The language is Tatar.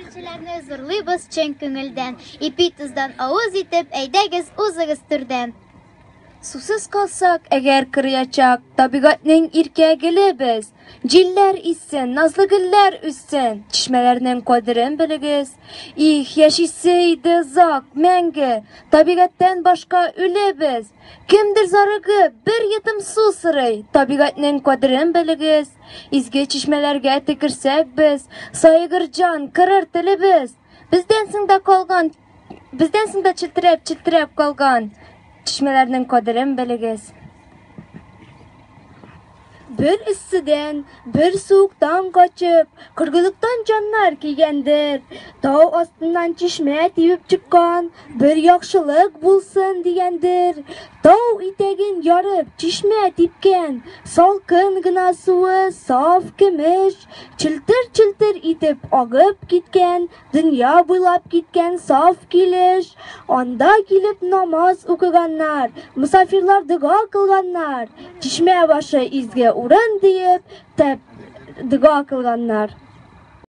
Гөлчеләрне зурлыйбыз чын күңелдән. Ипи-тоздан авыз итеп, әйдәгез, узыгыз түрдән. Сусыз калсак, әгәр кырыячак, Табигатьнең иркә гөле без. Җилләр иссен, назлы гөлләр үссен, Чишмәләрнең кадерен белегез. Их, яшисе иде озак, мәңге, Табигатьтән башка үлебез. Кемдер зарыгып, бер йотым су сорый, Табигатьнең кадерен белегез. Изге чишмәләргә төкерсәк без, Саегыр җан, кырыр телебез. Бездән соң да калган, бездән соң да челтерәп, челтерәп калган чишмәләрнең кадерен белегез. Бер эсседән, бер суыктан качып, кыргылыктан җаннар килгәндер. Тау астыннан чишмә тибеп чыккан, бер яхшылык булсын дигәндер. Тау итәген ярып, чишмә типкән, салкын гына суы саф көмеш, челтер-челтер итеп агып киткән, Дөнья буйлап киткән саф килеш, анда килеп намаз укыганнар, мосафирлар дога кылганнар, чишмә башы изге урын диеп, тәп дога кылганнар.